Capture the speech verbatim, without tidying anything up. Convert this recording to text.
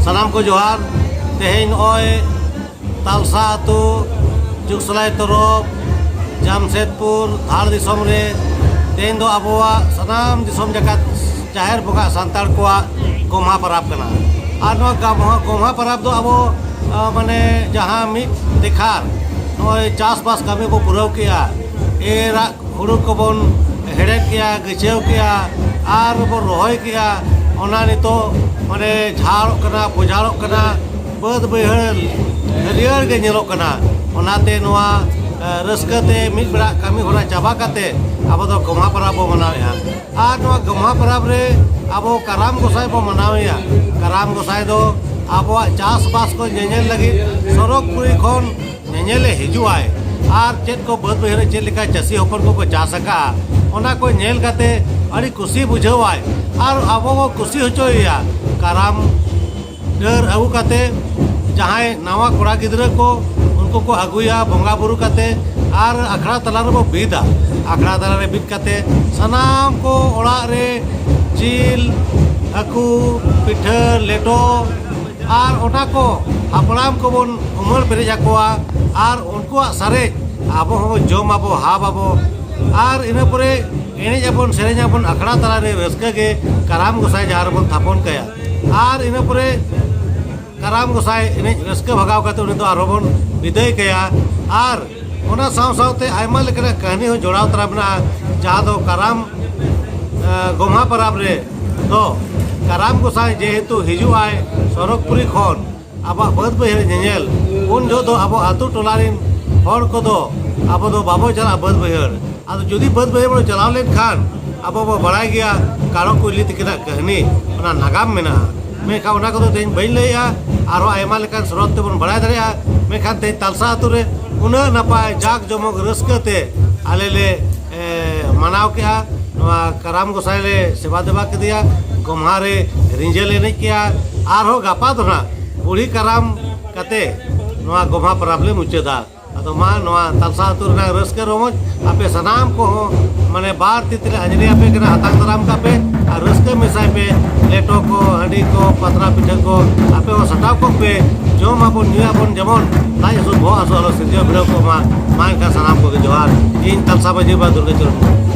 ᱥᱟᱱᱟᱢ ᱠᱚ ᱡᱚᱦᱟᱨ᱾ ᱛᱮᱦᱮᱧ ᱱᱚᱜᱼᱚᱭ ᱛᱟᱞᱥᱟ ᱟᱹᱛᱩ, ᱪᱩᱠᱥᱞᱟᱭ ᱛᱚᱨᱚᱯ, ᱡᱟᱢᱥᱮᱫᱽᱯᱩᱨ ᱫᱷᱟᱲ ᱫᱤᱥᱚᱢ ᱨᱮ ᱛᱮᱦᱮᱧ ᱫᱚ ᱟᱵᱚᱣᱟᱜ ᱥᱟᱱᱟᱢ ᱫᱤᱥᱚᱢ ᱡᱟᱠᱟᱛ ᱡᱟᱦᱮᱨ ᱵᱚᱸᱜᱟ ᱥᱟᱱᱛᱟᱲ ᱠᱚᱣᱟᱜ ᱜᱚᱢᱦᱟ ᱯᱟᱨᱟᱵᱽ ᱠᱟᱱᱟ᱾ ᱟᱨ ᱱᱚᱣᱟ ᱜᱚᱢᱦᱟ, ᱜᱚᱢᱦᱟ ᱯᱟᱨᱟᱵᱽ ᱫᱚ ᱟᱵᱚ, ᱟ, ᱢᱟᱱᱮ ᱡᱟᱦᱟᱸ ᱢᱤᱫ ᱛᱮᱠᱷᱟᱨ ᱱᱚᱜᱼᱚᱭ ᱪᱟᱥᱵᱟᱥ ᱠᱟᱹᱢᱤ ᱵᱚ ᱯᱩᱨᱟᱹᱣ ᱠᱮᱜᱼᱟ, ᱮᱨᱟᱜ ᱦᱩᱲᱩ ᱠᱚᱵᱚᱱ ᱦᱮᱲᱦᱮᱫ ᱠᱮᱜᱼᱟ, ᱜᱟᱹᱪᱷᱟᱹᱣ ᱠᱮᱜᱼᱟ, ᱟᱨ ᱵᱚ ᱨᱚᱦᱚᱭ ᱠᱮᱜᱼᱟ, ᱚᱱᱟ ᱱᱤᱛᱚᱜ ᱢᱟᱱᱮ ᱡᱷᱟᱲᱚᱜ ᱠᱟᱱᱟ, ᱵᱚᱡᱷᱟᱲᱚᱜ ᱠᱟᱱᱟ, ᱵᱟᱹᱫᱽ ᱵᱟᱹᱭᱦᱟᱹᱲ ᱦᱟᱹᱨᱭᱟᱹᱲ ᱜᱮ ᱧᱮᱞᱚᱜ ᱠᱟᱱᱟ᱾ ᱚᱱᱟᱛᱮ ᱱᱚᱣᱟ, ᱮ, ᱨᱟᱹᱥᱠᱟᱹ ᱛᱮ ᱢᱤᱫ ᱵᱮᱲᱟ ᱠᱟᱹᱢᱤ ᱦᱚᱨᱟ ᱪᱟᱵᱟ ᱠᱟᱛᱮ ᱟᱵᱚ ᱫᱚ ᱜᱚᱢᱦᱟ ᱯᱚᱨᱚᱵᱽ ᱵᱚ ᱢᱟᱱᱟᱣᱮᱫᱼᱟ᱾ ᱟᱨ ᱱᱚᱣᱟ ᱜᱚᱢᱦᱟ ᱯᱚᱨᱚᱵᱽ ᱨᱮ ᱟᱵᱚ ᱠᱟᱨᱟᱢ ᱜᱚᱸᱥᱟᱭ ᱵᱚ ᱢᱟᱱᱟᱣᱮᱭᱟ᱾ ᱠᱟᱨᱟᱢ ᱜᱚᱸᱥᱟᱭ ᱫᱚ ᱟᱵᱚᱣᱟᱜ ᱪᱟᱥᱵᱟᱥ ᱠᱚ ᱧᱮᱧᱮᱞ ᱞᱟᱹᱜᱤᱫ ᱥᱚᱨᱚᱜᱽᱯᱩᱨᱤ ᱠᱷᱚᱱ ᱧᱮᱧᱮᱞᱮ ᱦᱤᱡᱩᱜᱼᱟᱭ᱾ ᱟᱨ ᱪᱮᱫ ᱠᱚ ᱵᱟᱹᱫᱽ ᱵᱟᱹᱭᱦᱟᱹᱲ ᱨᱮ ᱪᱮᱫ ᱞᱮᱠᱟ ᱪᱟᱹᱥᱤ ᱦᱚᱯᱚᱱ ᱠᱚᱠᱚ ᱪᱟᱥ ᱟᱠᱟᱜᱼᱟ, ᱚᱱᱟ ᱠᱚ ᱧᱮᱞ ᱠᱟᱛᱮ ᱟᱹᱰᱤ ᱠᱩᱥᱤ ᱵᱩᱡᱷᱟᱹᱣᱟᱭ᱾ ᱟᱨ ᱟᱵᱚ ᱵᱚ ᱠᱩᱥᱤ ᱦᱚᱪᱚᱭᱮᱭᱟ᱾ ᱠᱟᱨᱟᱢ ᱰᱟᱹᱨ ᱟᱹᱜᱩ ᱠᱟᱛᱮ ᱡᱟᱦᱟᱸᱭ ᱱᱟᱣᱟ ᱠᱚᱲᱟ ᱜᱤᱫᱽᱨᱟᱹ ᱠᱚ, ᱩᱱᱠᱩ ᱠᱚ ᱟᱹᱜᱩᱭᱟ ᱵᱚᱸᱜᱟ ᱵᱩᱨᱩ ᱠᱟᱛᱮ, ᱟᱨ ᱟᱠᱷᱲᱟ ᱛᱟᱞᱟ ᱨᱮᱵᱚ ᱵᱤᱫᱟ᱾ ᱟᱠᱷᱲᱟ ᱛᱟᱞᱟ ᱨᱮ ᱵᱤᱫ ᱠᱟᱛᱮ ᱥᱟᱱᱟᱢ ᱠᱚ ᱚᱲᱟᱜ ᱨᱮ ᱡᱤᱞ, ᱦᱟᱹᱠᱩ, ᱯᱤᱴᱷᱟᱹ, ᱞᱮᱴᱚ, ᱟᱨ ᱚᱱᱟ ᱠᱚ ᱦᱟᱯᱲᱟᱢ ᱠᱚᱵᱚᱱ ᱩᱢᱟᱹᱲ ᱯᱮᱨᱮᱡ ᱟᱠᱚᱣᱟ᱾ ᱟᱨ ᱩᱱᱠᱩᱣᱟᱜ ᱥᱟᱨᱮᱡ ᱟᱵᱚ ᱦᱚᱸᱵᱚᱱ ᱡᱚᱢ ᱟᱵᱚ, ᱦᱟᱵ ᱟᱵᱚ᱾ ᱟᱨ ᱤᱱᱟᱹ ᱯᱚᱨᱮ ᱮᱱᱮᱡ ᱟᱵᱚᱱ, ᱥᱮᱨᱮᱧ ᱟᱵᱚᱱ, ᱟᱠᱷᱲᱟ ᱛᱟᱞᱟᱨᱮ ᱨᱟᱹᱥᱠᱟᱹ ᱜᱮ ᱠᱟᱨᱟᱢ ᱜᱚᱸᱥᱟᱭ ᱡᱟᱦᱟᱸ ᱨᱮᱵᱚᱱ ᱛᱷᱟᱯᱚᱱ ᱠᱟᱭᱟ᱾ ᱟᱨ ᱤᱱᱟᱹ ᱯᱚᱨᱮ ᱠᱟᱨᱟᱢ ᱜᱚᱸᱥᱟᱭ ᱮᱱᱮᱡ ᱨᱟᱹᱥᱠᱟᱹ ᱵᱷᱟᱜᱟᱣ ᱠᱟᱛᱮ ᱩᱱᱤ ᱫᱚ ᱟᱨᱦᱚᱸ ᱵᱚᱱ ᱵᱤᱫᱟᱹᱭ ᱠᱟᱭᱟ᱾ ᱟᱨ ᱚᱱᱟ ᱥᱟᱶ ᱥᱟᱶᱛᱮ ᱟᱭᱢᱟ ᱞᱮᱠᱟᱱᱟᱜ ᱠᱟᱹᱦᱱᱤ ᱦᱚᱸ ᱡᱚᱲᱟᱣ ᱛᱚᱨᱟ ᱢᱮᱱᱟᱜᱼᱟ, ᱡᱟᱦᱟᱸ ᱫᱚ ᱠᱟᱨᱟᱢ, ᱮ, ᱜᱚᱢᱦᱟ ᱯᱚᱨᱚᱵᱽ ᱨᱮ ᱫᱚ ᱠᱟᱨᱟᱢ ᱜᱚᱸᱥᱟᱭ ᱡᱮᱦᱮᱛᱩ ᱦᱤᱡᱩᱜ ᱟᱭ ᱥᱚᱨᱚᱜᱽᱯᱩᱨᱤ ᱠᱷᱚᱱ ᱟᱵᱚᱣᱟᱜ ᱵᱟᱹᱫᱽ ᱵᱟᱹᱭᱦᱟᱹᱲ ᱧᱮᱧᱮᱞ, ᱩᱱ ᱡᱚᱦᱚᱜ ᱫᱚ ᱟᱵᱚ ᱟᱹᱛᱩ ᱴᱚᱞᱟ ᱨᱮᱱ ᱦᱚᱲ ᱠᱚᱫᱚ ᱟᱵᱚ ᱫᱚ ᱵᱟᱵᱚ ᱪᱟᱞᱟᱜᱼᱟ ᱵᱟᱹᱫᱽ ᱵᱟᱹᱭᱦᱟᱹᱲ᱾ ᱟᱫᱚ ᱡᱩᱫᱤ ᱵᱟᱹᱫᱽ ᱵᱟᱹᱭᱦᱟᱹᱲ ᱵᱚᱱ ᱪᱟᱞᱟᱣ ᱞᱮᱱᱠᱷᱟᱱ ᱟᱵᱚ ᱵᱚ ᱵᱟᱲᱟᱭ ᱜᱮᱭᱟ ᱠᱟᱨᱚ ᱠᱩᱭᱞᱤ ᱛᱤᱠᱤᱱᱟᱜ ᱠᱟᱹᱦᱱᱤ, ᱚᱱᱟ ᱱᱟᱜᱟᱢ ᱢᱮᱱᱟᱜᱼᱟ᱾ ᱢᱮᱱᱠᱷᱟᱱ ᱚᱱᱟ ᱠᱚᱫᱚ ᱛᱮᱦᱮᱧ ᱵᱟᱹᱧ ᱞᱟᱹᱭᱮᱜᱼᱟ, ᱟᱨᱦᱚᱸ ᱟᱭᱢᱟ ᱞᱮᱠᱟᱱ ᱥᱨᱚᱛ ᱛᱮᱵᱚᱱ ᱵᱟᱲᱟᱭ ᱫᱟᱲᱮᱭᱟᱜᱼᱟ᱾ ᱢᱮᱱᱠᱷᱟᱱ ᱛᱮᱦᱮᱧ ᱛᱟᱞᱥᱟ ᱟᱹᱛᱩ ᱨᱮ ᱩᱱᱟᱹᱜ ᱱᱟᱯᱟᱭ ᱡᱟᱠ ᱡᱚᱢᱚᱠ ᱨᱟᱹᱥᱠᱟᱹ ᱛᱮ ᱟᱞᱮ ᱞᱮ, ᱮ, ᱢᱟᱱᱟᱣ ᱠᱮᱜᱼᱟ ᱱᱚᱣᱟ ᱠᱟᱨᱟᱢ ᱜᱚᱸᱥᱟᱭ ᱞᱮ ᱥᱮᱵᱟ ᱫᱮᱵᱟ ᱠᱮᱫᱮᱭᱟ, ᱜᱚᱢᱦᱟ ᱨᱮ ᱨᱤᱸᱡᱟᱹ ᱞᱮ ᱮᱱᱮᱡ ᱠᱮᱜᱼᱟ᱾ ᱟᱨᱦᱚᱸ ᱜᱟᱯᱟ ᱫᱚ ᱱᱟᱜ ᱵᱩᱲᱦᱤ ᱠᱟᱨᱟᱢ ᱠᱟᱛᱮ ᱱᱚᱣᱟ ᱜᱚᱢᱦᱟ ᱯᱚᱨᱚᱵᱽ ᱞᱮ ᱢᱩᱪᱟᱹᱫᱟ᱾ ᱟᱫᱚ ᱢᱟ, ᱱᱚᱣᱟ ᱛᱟᱞᱥᱟ ᱟᱹᱛᱩ ᱨᱮᱱᱟᱜ ᱨᱟᱹᱥᱠᱟᱹ ᱨᱚᱢᱚᱡᱽ ᱟᱯᱮ ᱥᱟᱱᱟᱢ ᱠᱚᱦᱚᱸ ᱢᱟᱱᱮ ᱵᱟᱨ ᱛᱤ ᱛᱮᱞᱮ ᱟᱸᱡᱽᱨᱤ ᱟᱯᱮ ᱠᱟᱱᱟ, ᱦᱟᱛᱟᱝ ᱫᱟᱨᱟᱢ ᱠᱟᱜ ᱯᱮ ᱟᱨ ᱨᱟᱹᱥᱠᱟᱹ ᱢᱮᱥᱟᱭ ᱯᱮ᱾ ᱞᱮᱴᱚ ᱠᱚ, ᱦᱟᱺᱰᱤ ᱠᱚ, ᱯᱟᱛᱲᱟ ᱯᱤᱴᱷᱟᱹ ᱠᱚ ᱟᱯᱮ ᱦᱚᱸ ᱥᱟᱴᱟᱣ ᱠᱚᱜ ᱯᱮ᱾ ᱡᱚᱢ ᱟᱵᱚᱱ, ᱧᱩᱭᱟᱵᱚᱱ, ᱡᱮᱢᱚᱱ ᱞᱟᱡ ᱦᱟᱹᱥᱩ ᱵᱚᱦᱚᱜ ᱦᱟᱹᱥᱩ ᱟᱞᱚ ᱥᱤᱨᱡᱟᱹᱣ ᱵᱷᱤᱲᱟᱹᱣ ᱠᱚᱜ ᱢᱟ᱾ ᱢᱟ ᱮᱱᱠᱷᱟᱱ ᱥᱟᱱᱟᱢ ᱠᱚᱜᱮ ᱡᱚᱦᱟᱨ᱾ ᱤᱧ ᱛᱟᱞᱥᱟ ᱢᱟᱹᱡᱷᱤ ᱵᱟᱵᱟ ᱫᱩᱨᱜᱟᱹ ᱪᱚᱨᱚᱱ᱾